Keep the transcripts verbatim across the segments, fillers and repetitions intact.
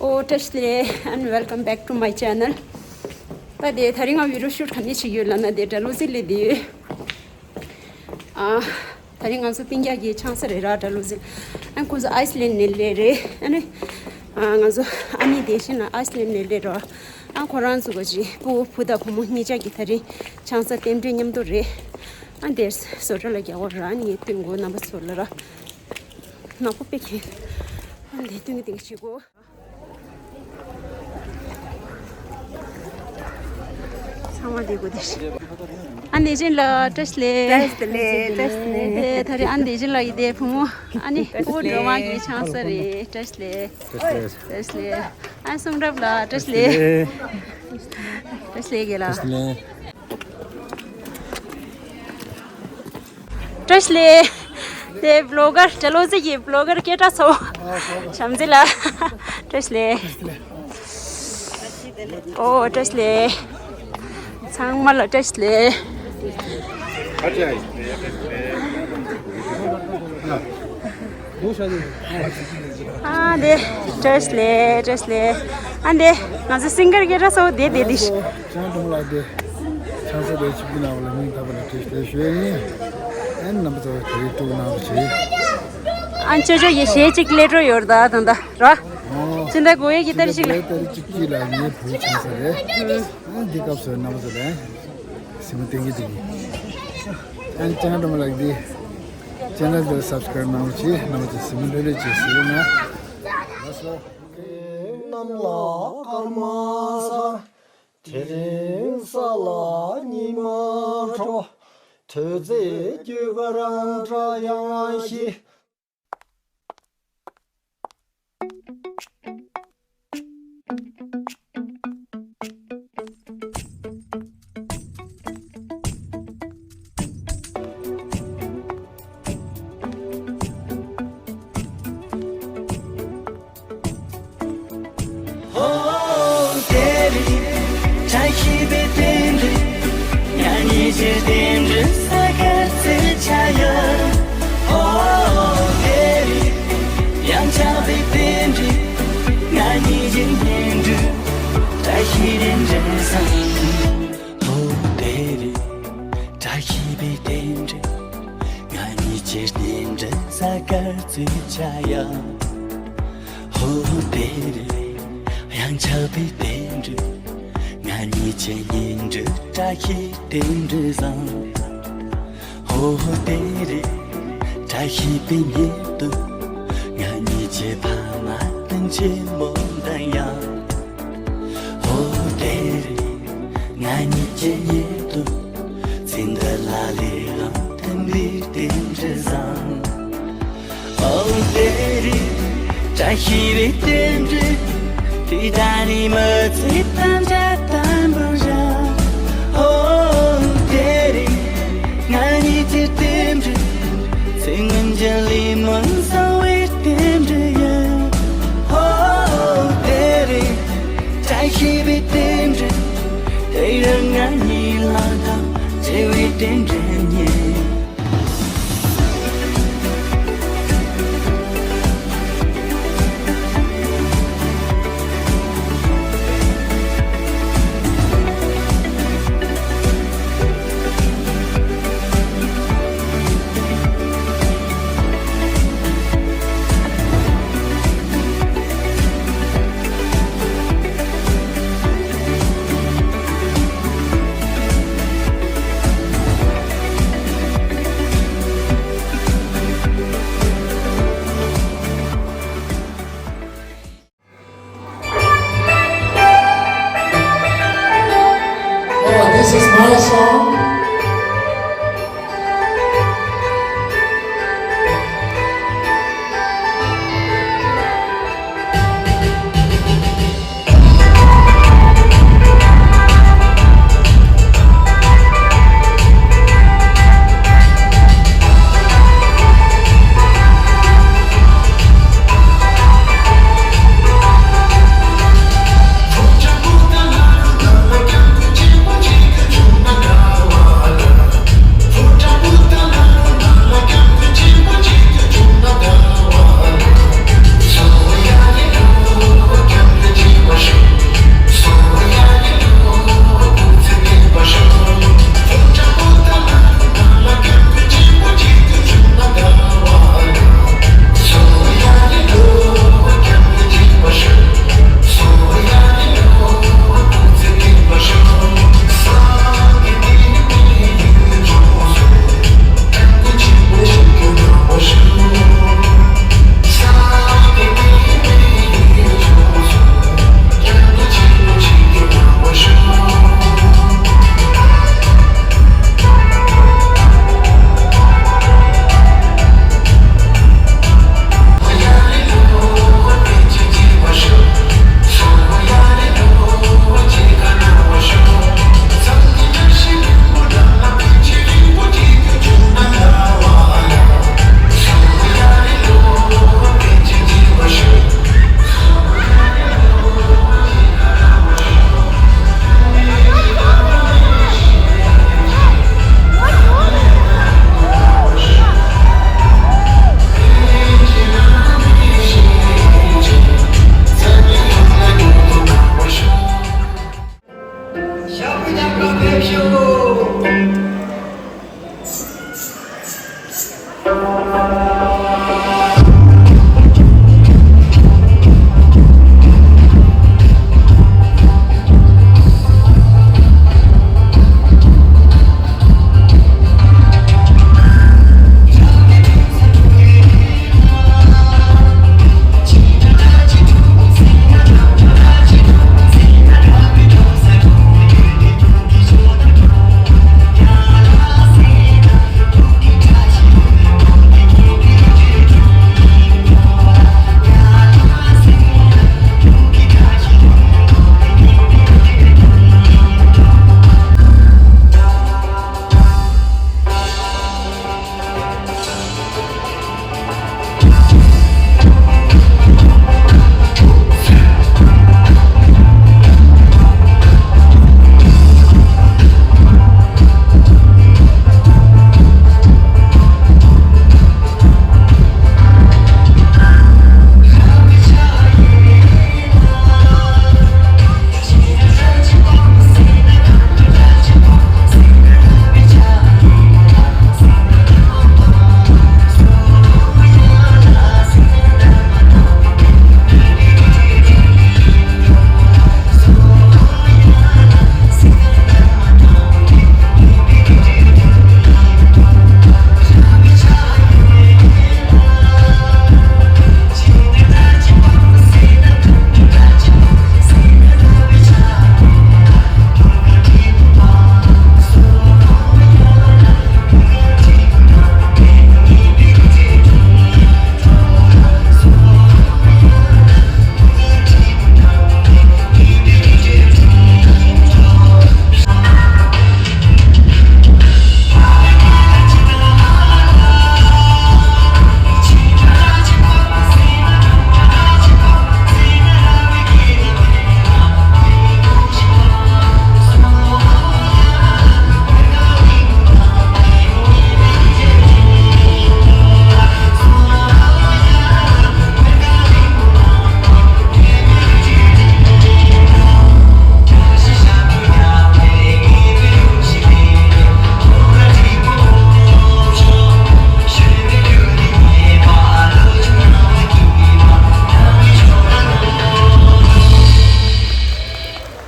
Oh, Teshle, and welcome back to my channel. ད་དེ་ད་རིང་ང་བི་ཌི་ཡོ་ཤུཊ་ག་ནས་བྱེད་ཀྱི་ཡོད་ལབ་ན། དེ་སྦྲ་ལོ་རྩེ་སླེབས་བསྡད་ཡོད། ཨ། ད་རིང་ང་ཚོ་སྤུན་ཀྱག་གི་ཆང་ས་རེད་ར། སྦྲ་ལོ་རྩེ། ཨ། ཁོང་ཚོ་ཨའི་སི་ལན་ནས་སླེབས་རེད། ཨ་ནི། ཨ། ང་ཚོ་ཨ་ནི་དེ་བཞིན་ཨའི་སི་ལན་ནས་སླེབས་ར། ཨ། ཁོ་རང་ཚོ་ག་ཅིག་སྤུ་བོ་བུ་དང་བུ་མོ་གཉིས་ཆ་གི་ད་རིང་ཆང་ས་རྟེན་འབྲེལ་མཉམ་དུ་རེད། ཨ། དེར་བཟོ་གྲྭ་ལ་རྒྱག་དགོས་ར། ཨ་ནི་ངས་སྟོན་གོ་རྣམ་པ་ཚོ་ལ་ར། ནག་པོ་དཔེ་ཁེངས། ཨ་ནི་སྟོན་གི་སྟོན་གི་བྱེད་གོ། ཚང་མ་བསྡད་དགོས་དེ་ཤི། ཨ་ནེ་ཅན་ལགས་བཀྲ་ཤིས་བདེ་ལེགས། བཀྲ་ཤིས་བདེ་ལེགས། བཀྲ་ཤིས་བདེ་ལེགས། ཨེ། ད་རེས་ཨ་ནེ་ཅན་ལགས་ཡི་དེ་བུ་མོ། ཨ་ནི་སྤུ་གུ་སྒྲོལ་མ་གི་ཆང་ས་རེད། བཀྲ་ཤིས་བདེ་ལེགས། བཀྲ་ཤིས་བདེ་ལེགས། ཨ་གསུང་རབ་ལགས་བཀྲ་ཤིས་བདེ་ལེགས། བཀྲ་ཤིས་བདེ་ལེགས་རྒན་ལགས། བཀྲ་ཤིས་བདེ་ལེགས། དེ་བི་ལོག་གར། སྦྲ་ལོ་རྩེ་གི་བི་ལོག་གར་སྐད་གྲགས་ཚོ། བྱམས་བརྩེ་ལགས། བཀྲ་ཤིས་བདེ་ལེགས། ཨོ་བཀྲ་ཤིས་བདེ་ལེགས། ཚང་མ་ལ་བཀྲ་ཤིས་བདེ་ལེགས། ཨ་དེ། བཀྲ་ཤིས་བདེ་ལེགས། བཀྲ་ཤིས་བདེ་ལེགས། ཨ་དེ། ང་ཚོ་སིང་གར་སྐད་གྲགས་ཚོ་དེ་དེ་དེ། ཅང་ཀྲུང་ལགས་དེ། ཆང་ས་དེ་ཆིབས་ཀྱི་ནང་ལ་མིང་ཐག་པ་ལ་བྲིས་ཏེ་ཞུ་ཡ་ཡིན། ཨན་རྣམ་པ་ཚོ་དེ་རིགས་ཀྲུང་ནང་ལ་བྱེད། ཨན་ཅོ་ཅོ་ཡེ་ཤེས་ཅིག་ལས་འགྲོ་ཡོད་ད་ད་ད་ར། ཨོ། ཅི་འདྲ་གོ་ཡ་གི་ད་རེས་ཅིག་ལ། ད་རེས་ཅིག་གི་ལ་ངའི་བུའི་ཆང་ས་རེད། ཨན་འདི་སྐབས་སུ་རྣམ་པ་ཚོ་ལ་སེམས་པ་གཏིང་གི་གཏིང་གི། ཨན་ཅང་ཀྲུང་ལགས་འདི་ཅེ་ནལ་འདི་སབ་སི་ཀ་རབ་གནང་རོགས་གྱིས། རྣམ་པ་ཚོ་སེམས་པ་ལྷོད་ལྷོད་བྱེད་ཟེར་ན། གནམ་ལ་སྐར་མ་ས། དེ་རིང་ས་ལ་ཉི་མ་འཕྲོ། དུས་ཚོད་རྒྱུ་སྐར་འདྲ་ཡང་ཞིག་ཧོ་དེ་རིང་བཀྲ་ཤིས་པའི་རྟེན་འབྲེལ། ང་གཉིས་ཀྱི་རྟེན་འབྲེལ་ས་གར་རྩེ་ཆ་ཡ། ཧོ་དེ་རིང་ཡང་ཆགས་པའི་རྟེན་འབྲེལ། ང་གཉིས་ཀྱི་གཉེན་སྒྲིག་བཀྲ་ཤིས་རྟེན་འབྲེལ་བཟང་། ཧོ་དེ་རིང་བཀྲ་ཤིས་པའི་རྟེན་འབྲེལ། ང་གཉིས་ཀྱི་རྟེན་འབྲེལ་ས་གར་རྩེ་ཆ་ཡ། ཧོ་དེ་རིང་ཡང་ཆགས་པའི་རྟེན་འབྲེལ། ང་གཉིས་ཀྱི་གཉེན་སྒྲིག་བཀྲ་ཤིས་རྟེན་འབྲེལ་བཟང་། ཧོ་དེ་རིང་བཀྲ་ཤིས་པའི་ཉིན་དུ། ང་གཉིས་ཀྱི་ཕ་མ་དང་ཆེན་མོ་དང་ཡང་། ཧོ་དེ་རིང་ང་གཉིས་ཀྱི་ཉིན་དུ། ཚེ་འདི་ལ་ལས་རང་མཐུན་པའི་རྟེན་འབྲེལ་བཟང་། ཨོ་དེ་རིང་བཀྲ་ཤིས་པའི་རྟེན་འབྲེལ། དེ་ད་ནི་མི་ཚེ་ཐམས་ཅད་དམ་པར་བཞག། ཨོ་དེ་རིང་ང་གཉིས་ཀྱི་རྟེན་འབྲེལ། ཚེ་སྔོན་གྱི་ལས་སྨོན་གསང་བའི་རྟེན་འབྲེལ་ཡིན། ཨོ་དེ་རིང་བཀྲ་ཤིས་པའི་རྟེན་འབྲེལ། དེ་ཡང་ང་གཉིས་ལ་དང་བརྩེ་བའི་རྟེན་འབྲེལ་ཉིད།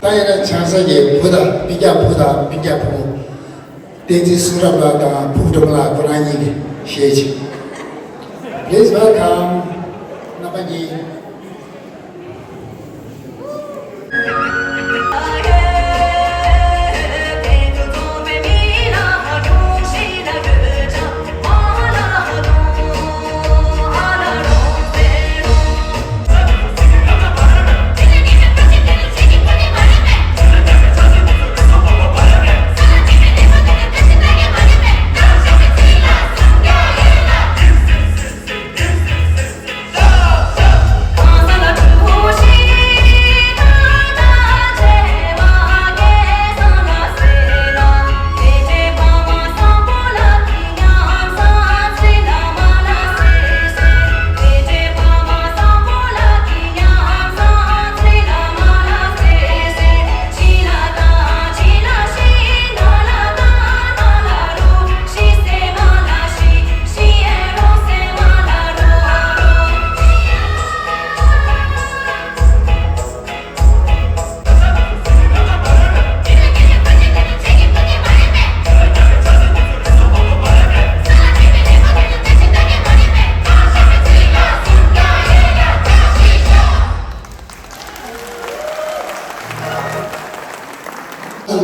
ད་ཡིན་ན་ཆང་ས་ཀྱི་བུ་དང་སྤུན་ཀྱག་བུ་དང་སྤུན་ཀྱག་བུ་མོ། བསྟན་འཛིན་གསུང་རབ་ལགས་དང་ཕུག་སྒྲོལ་མ་ལགས་ཁོ་རང་གཉིས་ཀྱིས་གཞས་ཅིག Please welcome རྣམ་པ་གཉིས།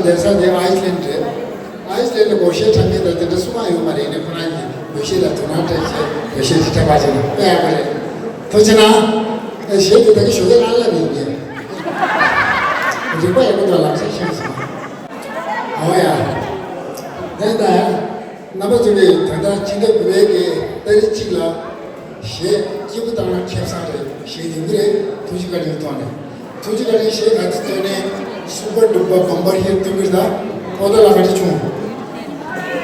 འདེབས་ས་དེ་ཨའི་སི་ལན་རེད། ཨའི་སི་ལན་ལ་སྒོར་གཞས་འཁྲབ་མཁན་དང་དེ་འདྲ་སུ་མ་ཡོད་མ་རེད། ནས་ཁོ་རང་གིས་སྒོར་གཞས་ལ་དོ་སྣང་སྤྲད་བྱས་སྒོར་གཞས་དེ་འཁྲབ་པ་བྱས་ན་དཔེ་ཡག་པོ་རེད། ཐུགས་རྗེ་གནང་། ཨེ་གཞས་དེ་ད་གི་ཞོགས་ཀས་ལ་ལ་རེད་ངས། རིག་པ་ཡག་པོ་དང་ལམ་སང་ཤེས་སོང་། ཨོ་ཡ། དེ་ལྟ་ཡ། རྣམ་པ་ཚོ་ནས་ད་ལྟ་སྤྱི་ཟླ་དགུ་པའི་གི་ཏ་རིག་གཅིག་ལ་གཞས་སྐྱིད་པོ་བཏང་ན་ཁེ་བཟང་རེད། གཞས་ཡོང་གི་རེད། ཐུགས་རྗེ་བཀའ་དྲིན་ཐོག་ནས། ཐུགས་རྗེ་བཀའ་དྲིན་གཞས་ག་ཚོད་བཏོན་ནས་སུ་པར་ཌུ་པར་བམ་པར་ཧིཊ་བཏོན་གི་རེད། ད་ཨོ་ད་ལ་ག་ཚོད་བྱུང་།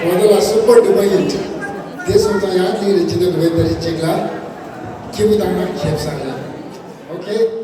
ཨོ་ད་ལ་སུ་པར་ཌུ་པར་ཧིཊ་དེ་སོང་ཙང་ཡང་གླིང་རེད། སྤྱི་ཟླ་དགུ་པའི་ཏ་རིག་གཅིག་ལ་སྐྱིད་པོ་བཏང་ན་ཁེ་བཟང་རེད། ཨོ་ཁེ།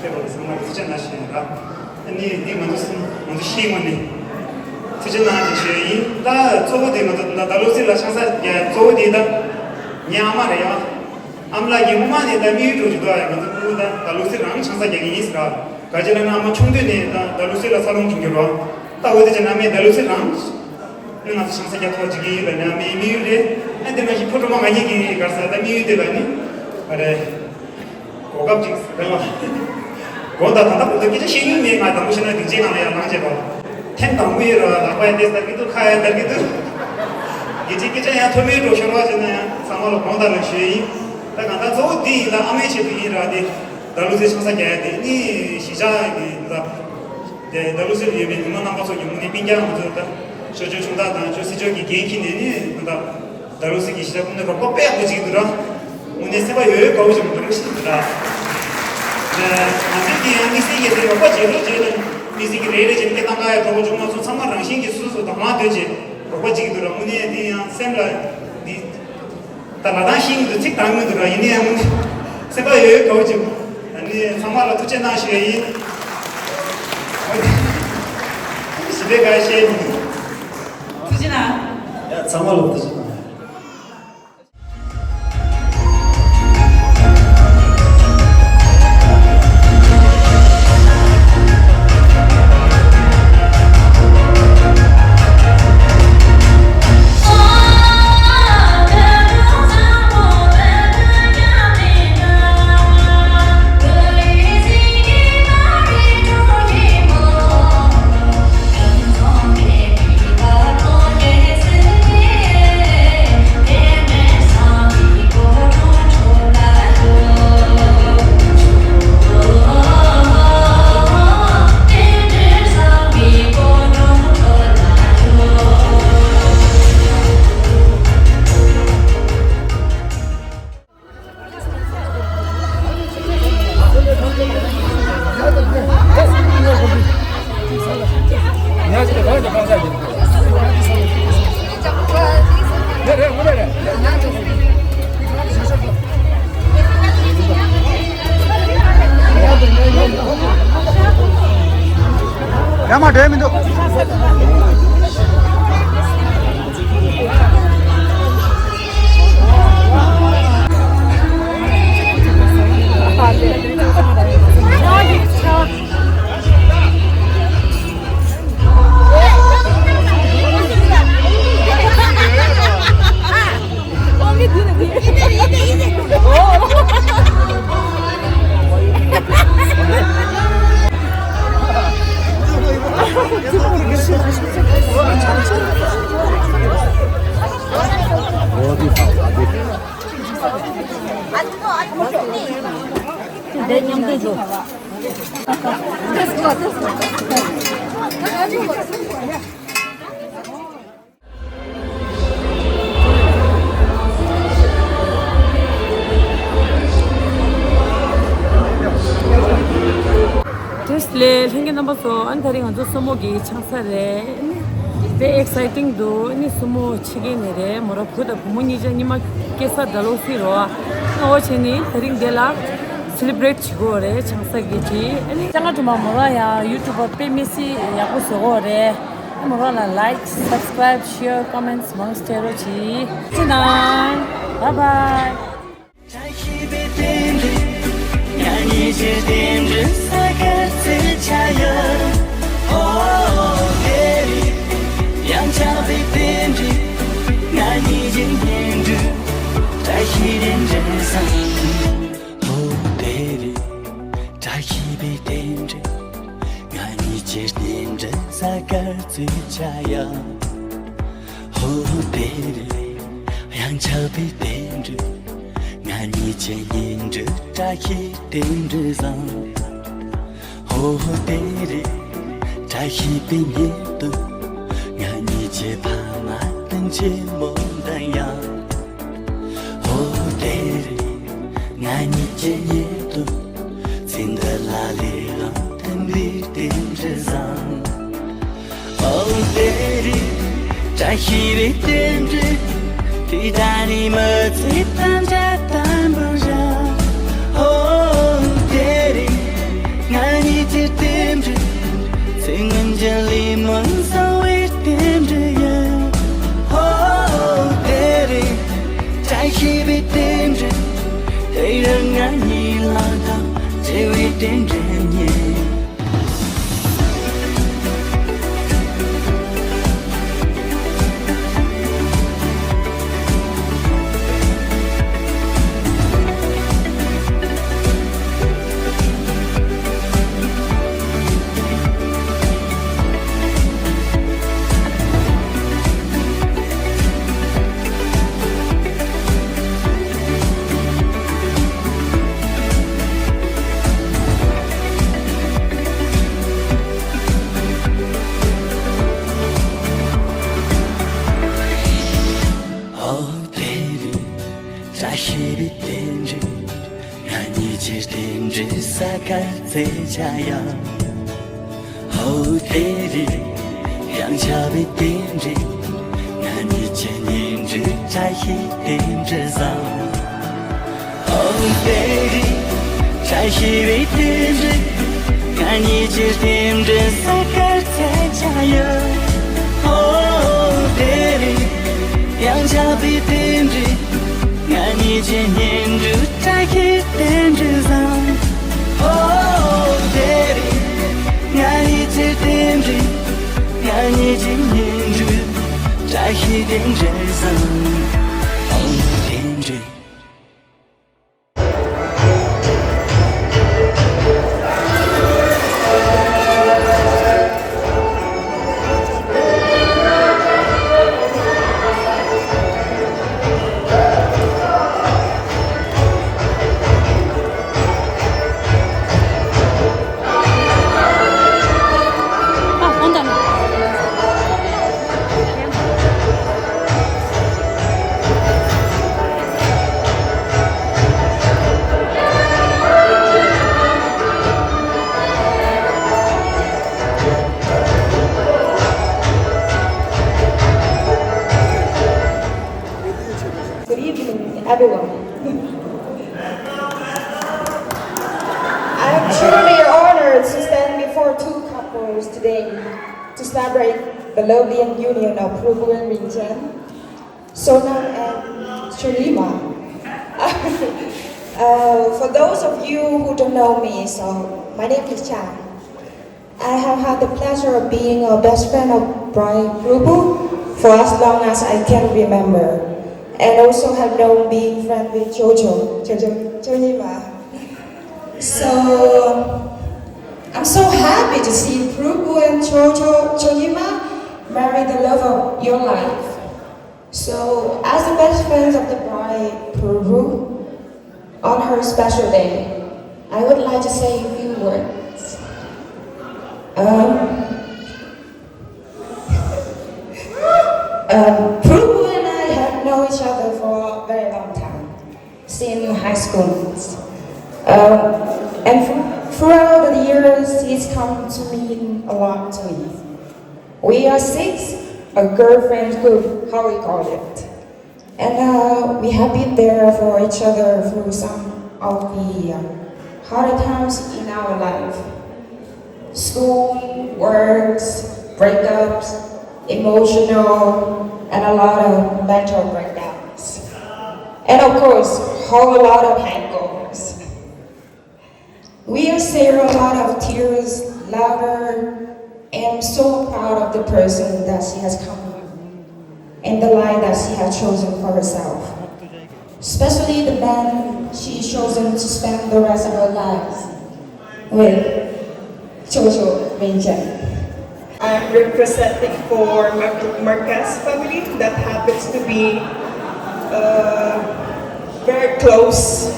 དེ་བར་ཚང་མར་ཐུགས་རྗེ་གནང་ཞུ་ཡིན་ར། ཨ་ནི་འདི་ང་ཚོ་གསུམ་ང་ཚོ་བཞིའི་ངོས་ནས་ཐུགས་རྗེ་གནང་ཞེས་ཞུ་ཡིན། ད་གཙོ་བོ་དེ་ང་ཚོ་ད་ལྟ་ལུག་རྫི་ལ་ཆང་ས་རྒྱག་གཙོ་བོ་དེ་ད་ངའི་ཨ་མ་རེད་ཡ། ཨ་མ་ལགས་ཀྱིས་སྔོན་མ་ནས་ད་དམིགས་ཡུལ་འགྲོ་བཞིན་འདུག་ཡ། ང་ཚོ་ཕྲུ་གུ་ད་ད་ལུག་རྫི་རང་ཆང་ས་རྒྱག་གི་ཡིན་ཟེར་ར། ག་ཅི་ལབ་ན་ཨ་མ་ཆུང་དུས་ནས་ད་ད་ལུག་རྫི་ལ་འཚར་ལོངས་བྱུང་རྒྱུ་རོ། ད་འོ་དེ་ཅི་ན་མེད་ད་ལུག་རྫི་རང་ནི་ང་ཚོ་ཆང་ས་རྒྱག་ཐུབ་པ་བྱེད་ཀྱི་ཡིན་ལབ་ནས་ཨ་མའི་དམིགས་ཡུལ་རེད། ཨ་དེ་མ་གཞི་ཕོ་བྲང་མ་ང་གཉིས་ཀྱི་གར་ས་ད་དམིགས་ཡུལ་དེ་ལ་ནི་ཨ་རེད། གོ་སྐབས་ཅིག་རེད་བ། དགོངས་དག་ད་ལྟ་བར་དུ་སྐད་ཆ་བཤད་མྱོང་མེད། ང་དང་པོ་བཤད་ན་སྡིངས་ཆའི་ནང་ལ་ཡང་ལངས་བྱས་པ། ཐེངས་དང་པོ་ཡིན་ར། ལག་པ་ཡང་ཏོག་ཙམ་འདར་གྱི་འདུག་ཁ་ཡང་འདར་གྱི་འདུག་སྐད་ཆ་སྐད་ཆ་ཡང་ཐོག་མའི་འགྲོ་ཤོར་བ་བྱས་ན་ཡང་ཚང་མ་ལ་དགོངས་དག་ལ་ཞུ་ཡིན། ད་གང་ལྟར་གཙོ་བོ་འདི་ཡིན་ད་ཨ་མའི་ཆེད་དུ་ཡིན་ར། དེ་ད་ལུག་རྫི་ཆང་ས་རྒྱག་ཡ་དེ་ནི་གཞིས་ཆགས་ཀྱི་ད་དེ་ད་ལུག་རྫི་ཡོད་པའི་ཉི་མ་རྣམ་པ་ཚོ་ཉིན་མོ་ནས་སྤུན་ཀྱག་ང་ཚོ་ད་ཅོ་ཅོ་ཆུང་བདག་དང་ཅོ་སྲིད་ཇོ་གི་འགན་འཁྱེར་ནས་ནི་ད། ད་ལུག་རྫི་གི་གཞིས་ཆགས་ཀུན་ནས་རོགས་པ་དཔེ་ཡག་པོ་བྱེད་ཀྱི་འདུག་ར། དངོས་གནས་སེམས་པ་ཡོད་ཡོད་དགའ་བོ་བྱུང་འདུག་ཞེས་འདུག་ར། ང་ཚོས་འདི་ཡང་དམིགས་བསལ་གྱི་དེ་རོགས་པ་བྱེད་རོགས་བྱེད་ལ་དམིགས་བསལ་གྱི་རེད་རེད་ཅེས་སྐད་བཏང་ག་ཡ་གྲོགས་པོ་བྱུང་མ་སོང་། ཚང་མ་རང་བཞིན་གྱིས་སོ་སོ་དང་མ་འདོད་ཅེས་རོགས་པ་བྱེད་ཀྱི་འདུག་ར། དངོས་གནས་འདི་ཡང་སེམས་ལ་འདི་ད་ལ་དང་ཤིང་འདུག་ཚིག་དང་མི་འདུག་ར། ཡིན་ནའི་ཡང་དངོས་གནས་སེམས་པ་ཡོད་ཡོད་དགའ་བོ་བྱུང་། ཨ་ནི་ཚང་མ་ལ་ཐུགས་རྗེ་གནང་ཞུ་ཡ་ཡིན། ཞི་བདེ་དགའ་བཤད་མི་འདུག་ཐུགས་རྗེ་གནང་། ཡ་ཚང་མ་ལ་ཐུགས་རྗེ་གནང་། ཡར་མར་འགྲོ་ཡ་མི་འདུག་བཀྲ་ཤིས་བདེ་ལེགས་ལྷན་རྒྱས་རྣམ་པ་ཚོ། ཨ་ནི་དེ་རིང་ང་ཚོ་སོ་མོ་གི་ཆང་ས་རེད། ཨ་ནི་དཔེ་ཨེག་སའི་ཊིང་འདུག་ཨ་ནི་སོ་མོ་ཕྱི་རྒྱལ་ནས་རེད། མོ་རང་བུ་དང་བུ་མོ་གཉིས་ཆ་གཉིས་མ་སྐྱེས་ས་ད་ལོ་སི་རོ། ཨ་ནི་འོ་བྱས་ནི་དེ་རིང་འདི་ལ་སེ་ལི་བྷི་རེཊ་བྱེད་དགོས་རེད། ཆང་ས་གི་ཅི་ཨ་ནི་ཅ་ལག་སྒྲོལ་མ་མོ་རང་ཡང་ཡུ་ཊུབ་པར་དཔེ་མི་སྲིད་ཡག་པོ་བཟོ་གི་རེད། མོ་རང་ལ་ལའིཀ་སབ་སི་ཀ་རའིབ་ཤེར་ཀོ་མེན་ཊི་མང་སྟེ་རོགས་གྱིས། ཅི་ན། བཱའི་བཱའི། བཀྲ་ཤིས་པའི་རྟེན་འབྲེལ། ང་གཉིས་ཀྱི་རྟེན་འབྲེལ་གཟའ་སྐར་རྩི་བྱ་ཡ། ཧོ་དེ་རེད། ཡང་ཆགས་པའི་རྟེན་འབྲེལ། ང་གཉིས་ཀྱི་གཉེན་འབྲེལ་བཀྲ་ཤིས་རྟེན་འབྲེལ་བཟང་། ཧོ་དེ་རེད། བཀྲ་ཤིས་པའི་ཉིན་དུ། ང་གཉིས་ཀྱི་ཕ་མ་བསྟུན་ཆེན་མོ་འདི་ཡང་། ཧོ་དེ་རེད། ང་གཉིས་ཀྱི་ཉེ་དུ། ཚེ་འདི་ལ་ལས་རང་མཐུན་པའི་རྟེན་འབྲེལ་བཟང་། ཧོ་དེ་རེད། བཀྲ་ཤིས་པའི་རྟེན་འབྲེལ། དེ་ད་ནི་མི་ཚེ་ཐམས་ཅད་དམ་པོར་བཞག་ཧོ་དེ་རེད། དྲན་དྲན་ཉེ། ཨོ་དེ་རིང་བཀྲ་ཤིས་པའི་རྟེན་འབྲེལ། ང་གཉིས་ཀྱི་རྟེན་འབྲེལ་ས་ཁར་བརྩི་བྱ་ཡ། ཧོ་དེ་རིང་ཡང་ཆགས་པའི་རྟེན་འབྲེལ། ང་གཉིས་ཀྱི་གཉེན་སྒྲིག་བཀྲ་ཤིས་རྟེན་འབྲེལ་བཟང་། ཧོ་དེ་རིང་བཀྲ་ཤིས་པའི་རྟེན་འབྲེལ། ང་གཉིས་ཀྱི་རྟེན་འབྲེལ་ས་ཁར་བརྩི་བྱ་ཡ། ཧོ་དེ་རིང་ཡང་ཆགས་པའི་རྟེན་འབྲེལ། ང་གཉིས་ཀྱི་གཉེན་སྒྲིག་བཀྲ་ཤིས་རྟེན་འབྲེལ་བཟང་། ཨོ་དེ་རིང་ང་གཉིས་ཀྱི་རྟེན་འབྲེལ། ང་གཉིས་ཀྱི་གཉེན་སྒྲིག་བཀྲ་ཤིས་རྟེན་འབྲེལ་བཟང་། ཨོ་རྟེན་འབྲེལ། Good evening, everyone. I'm truly honored to stand before two couples today to celebrate the lovely union of Prubu and Rinchen, Sonam and Chonima. Uh, for those of you who don't know me, so my name is Chan. I have had the pleasure of being a best friend of Brian Prubu for as long as I can remember, and also have known being friend with Jojo, Jojo, Chonima. So, I'm so happy to see Prubu and Jojo, Chonima marry the love of your life. So, as the best friends of the bride, Prubu, on her special day, I would like to say a few words. Um, um, Prubu and I have known each other for a very long time, since high school. Um, and f- throughout the years, he's come to mean a lot to me. We are six, a girlfriend group, how we call it. And uh, we have been there for each other through some of the uh, harder times in our life. School, works, breakups, emotional, and a lot of mental breakdowns. And of course, whole lot of hangovers. We have shared a lot of tears, laughter, and I'm so proud of the person that she has come and the life that she has chosen for herself. Especially the man she chosen to spend the rest of her life with, Jojo Rinchen. I'm representing for Mar- Marquez family that happens to be uh, very close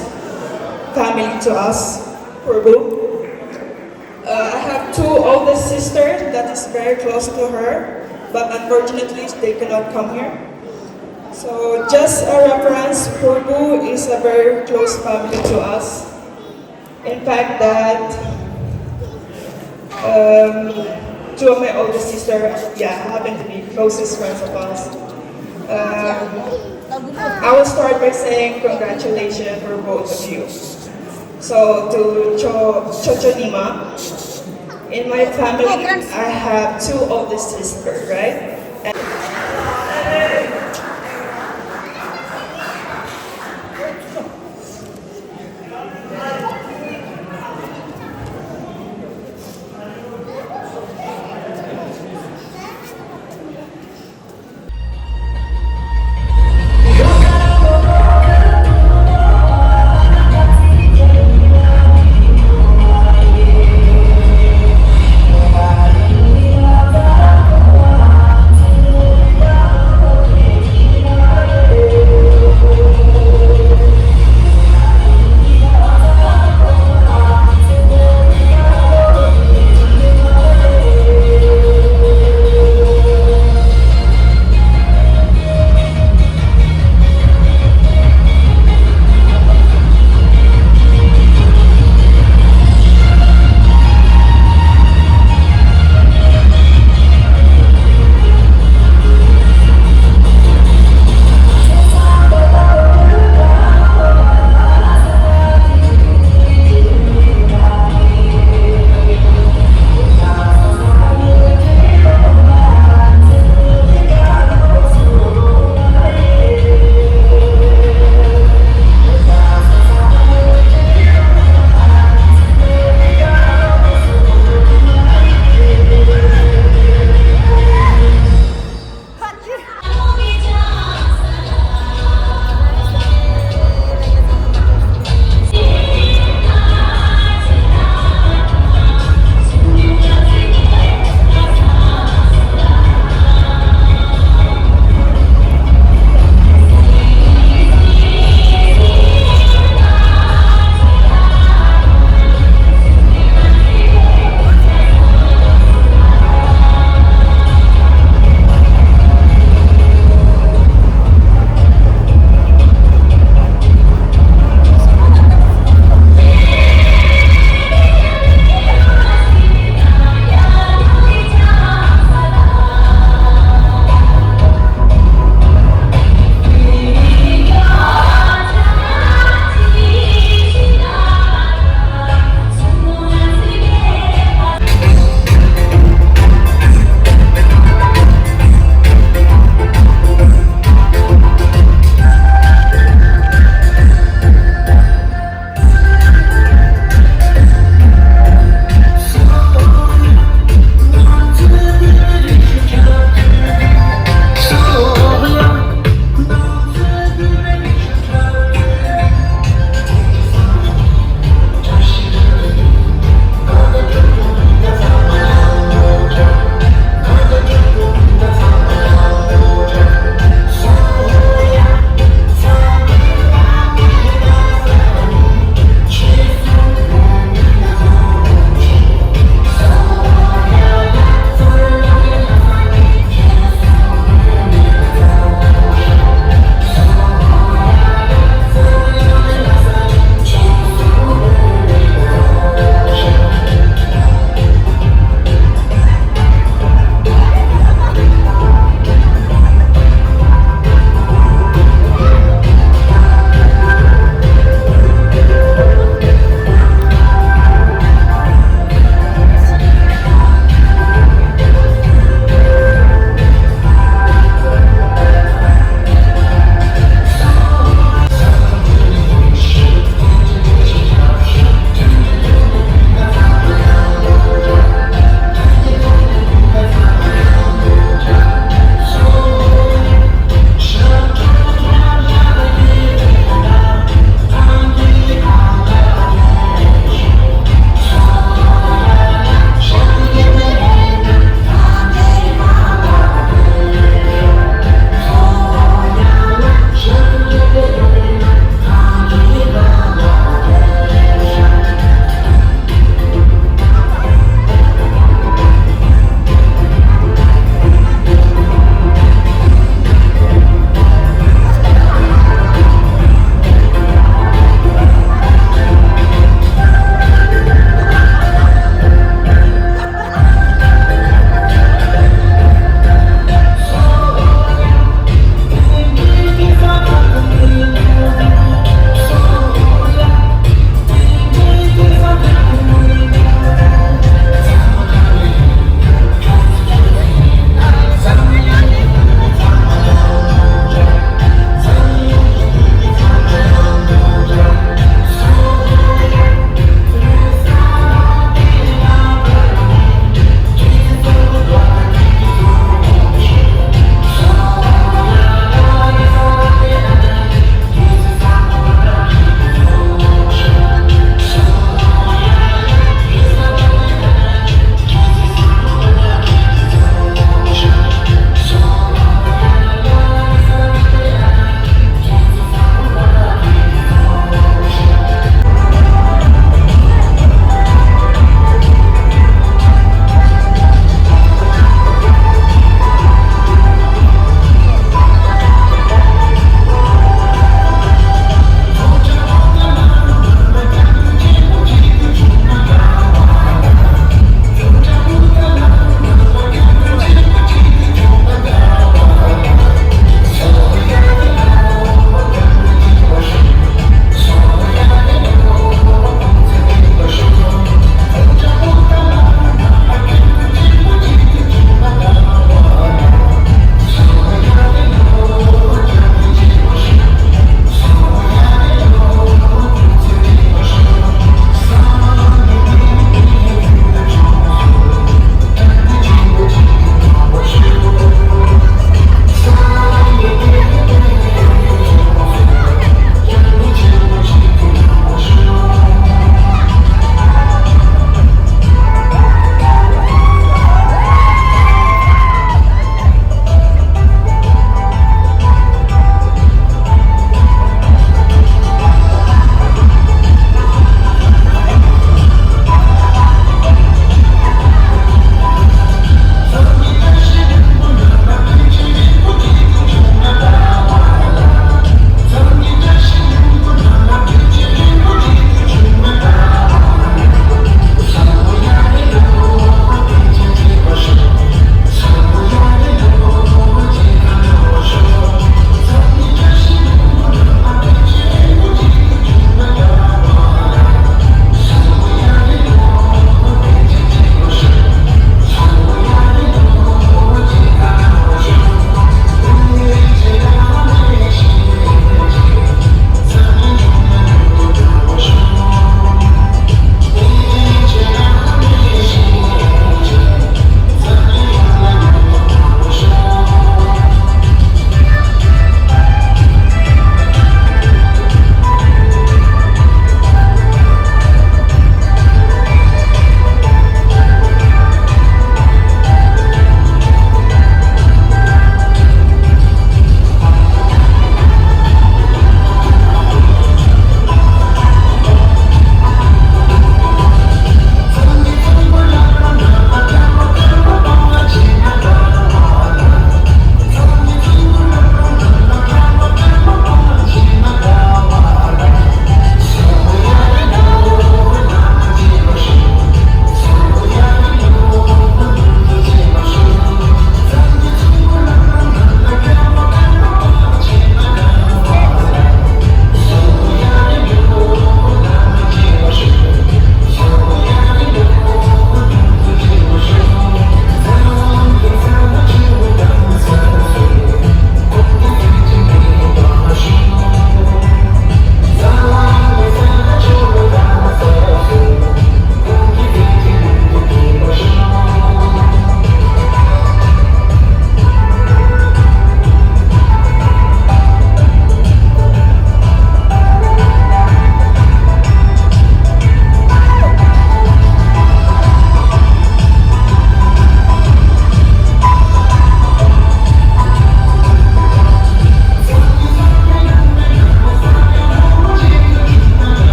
family to us, Purbu. Uh, I have two older sisters that is very close to her, but unfortunately they cannot come here. So just a reference, Purbu is a very close family to us. In fact, that um, two of my older sisters, yeah, happen to be closest friends of us. Um, I will start by saying congratulations for both of you. So to Cho Chocho Nima, in my family, I have two older sisters, right?